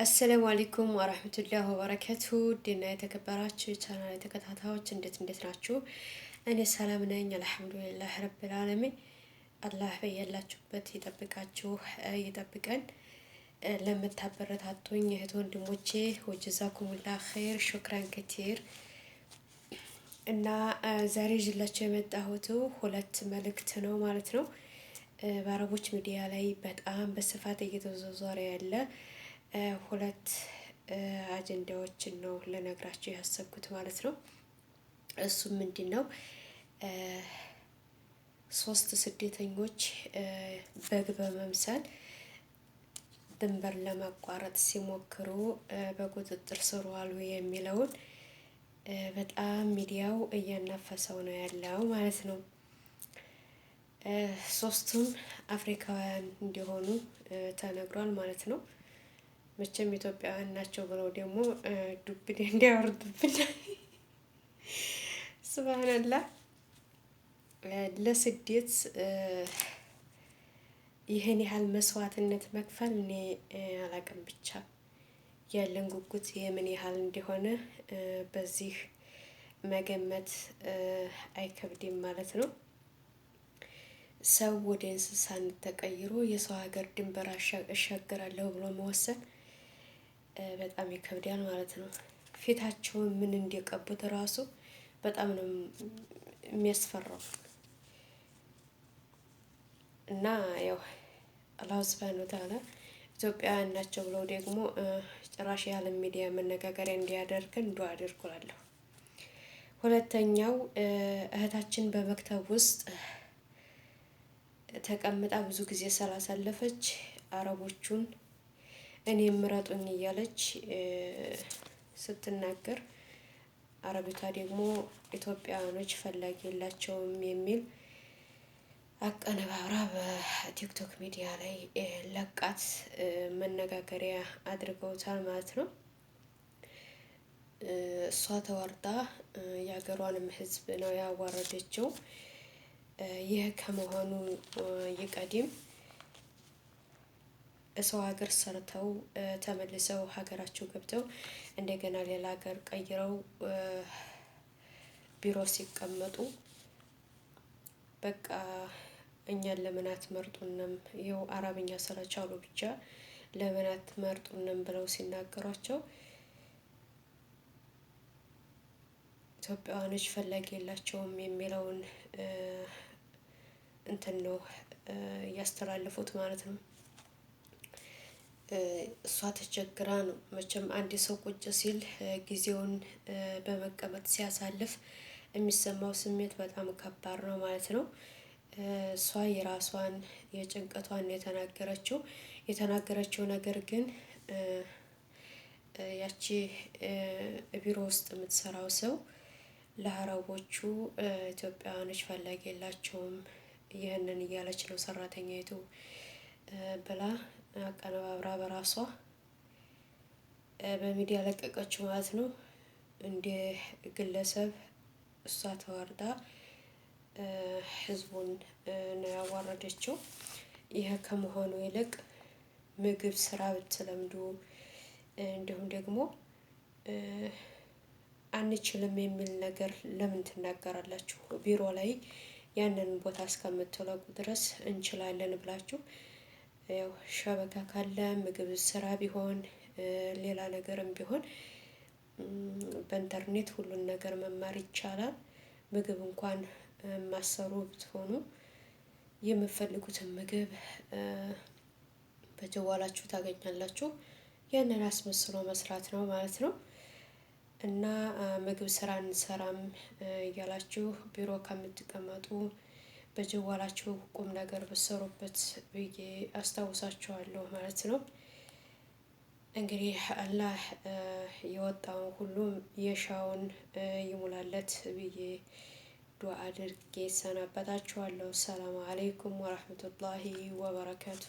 السلام عليكم ورحمة الله وبركاته። ውድና የተከበራችሁ የቻናል ተከታታዮች እንዴት እንዴት ናችሁ? እኔ ሰላም ነኝ፣ الحمد لله رب العالمين። አላህ በያላችሁበት ይጠብቃችሁ ይጠብቀን። ለምታበረታቱኝ እህት ወንድሞቼ وجزاكم الله خير شكرا كثير። እና ዛሬ ይዤላችሁ የመጣሁት ሁለት መልእክት ነው ማለት ነው። በአረቦች ሚዲያ ላይ በጣም በስፋት እየተዟዟረ ያለ ሁለት አጀንዳዎችን ነው ልነግራችሁ ያሰብኩት ማለት ነው። እሱም ምንድን ነው? ሶስት ስደተኞች በግ በመምሰል ድንበር ለማቋረጥ ሲሞክሩ በቁጥጥር ስር ዋሉ የሚለውን በጣም ሚዲያው እያናፈሰው ነው ያለው ማለት ነው። ሶስቱም አፍሪካውያን እንዲሆኑ ተነግሯል ማለት ነው። መቼም ኢትዮጵያውያን ናቸው ብለው ደግሞ ዱብዴ እንዲያወርዱብን ስብሃንላህ። ለስደት ይህን ያህል መስዋዕትነት መክፈል እኔ አላቅም። ብቻ ያለን ጉጉት የምን ያህል እንደሆነ በዚህ መገመት አይከብድም ማለት ነው። ሰው ወደ እንስሳነት ተቀይሮ የሰው ሀገር ድንበር እሻገራለሁ ብሎ መወሰን በጣም ይከብዳል ማለት ነው። ፊታቸውን ምን እንደቀቡት ራሱ በጣም ነው የሚያስፈራው። እና ያው አላሁ ስብሃነ ወተዓላ ኢትዮጵያውያን ናቸው ብለው ደግሞ ጭራሽ የዓለም ሚዲያ መነጋገሪያ እንዲያደርገን ዱአ አድርጉላለሁ። ሁለተኛው እህታችን በመክተብ ውስጥ ተቀምጣ ብዙ ጊዜ ስላሳለፈች አረቦቹን እኔ ምረጡኝ እያለች ስትናገር አረቢቷ ደግሞ ኢትዮጵያውያኖች ፈላጊ የላቸውም የሚል አቀነባብራ በቲክቶክ ሚዲያ ላይ ለቃት መነጋገሪያ አድርገውታል ማለት ነው። እሷ ተዋርዳ የሀገሯንም ሕዝብ ነው ያዋረደችው። ይህ ከመሆኑ ይቀድም ሰው ሀገር ሰርተው ተመልሰው ሀገራቸው ገብተው እንደገና ሌላ ሀገር ቀይረው ቢሮ ሲቀመጡ በቃ እኛን ለምን አትመርጡንም? ይኸው አረብኛ ስለቻሉ ብቻ ለምን አትመርጡንም ብለው ሲናገሯቸው ኢትዮጵያውያኖች ፈላጊ የላቸውም የሚለውን እንትን ነው እያስተላለፉት ማለት ነው። እሷ ተቸግራ ነው መቼም አንድ ሰው ቁጭ ሲል ጊዜውን በመቀመጥ ሲያሳልፍ የሚሰማው ስሜት በጣም ከባድ ነው ማለት ነው። እሷ የራሷን የጭንቀቷን የተናገረችው ነገር ግን ያቺ ቢሮ ውስጥ የምትሰራው ሰው ለአረቦቹ ኢትዮጵያውያኖች ፈላጊ የላቸውም ይህንን እያለች ነው ሰራተኛይቱ ብላ አቀነባብራ በራሷ በሚዲያ ለቀቀችው ማለት ነው። እንደ ግለሰብ እሷ ተዋርዳ ህዝቡን ነው ያዋረደችው። ይህ ከመሆኑ ይልቅ ምግብ ስራ ብትለምዱ እንዲሁም ደግሞ አንችልም የሚል ነገር ለምን ትናገራላችሁ? ቢሮ ላይ ያንን ቦታ እስከምትለቁ ድረስ እንችላለን ብላችሁ ያው ሸበካ ካለ ምግብ ስራ ቢሆን ሌላ ነገርም ቢሆን በኢንተርኔት ሁሉን ነገር መማር ይቻላል። ምግብ እንኳን ማሰሩ ብትሆኑ የምትፈልጉትን ምግብ በጀዋላችሁ ታገኛላችሁ። ያንን አስመስሎ መስራት ነው ማለት ነው። እና ምግብ ስራ እንሰራም እያላችሁ ቢሮ ከምትቀመጡ በጀዋላችሁ ቁም ነገር ብትሰሩበት ብዬ አስታውሳችኋለሁ ማለት ነው። እንግዲህ አላህ የወጣውን ሁሉም የሻውን ይሙላለት ብዬ ዱአ አድርጌ እሰናበታችኋለሁ። ሰላም አለይኩም ወራህመቱላሂ ወበረካቱ።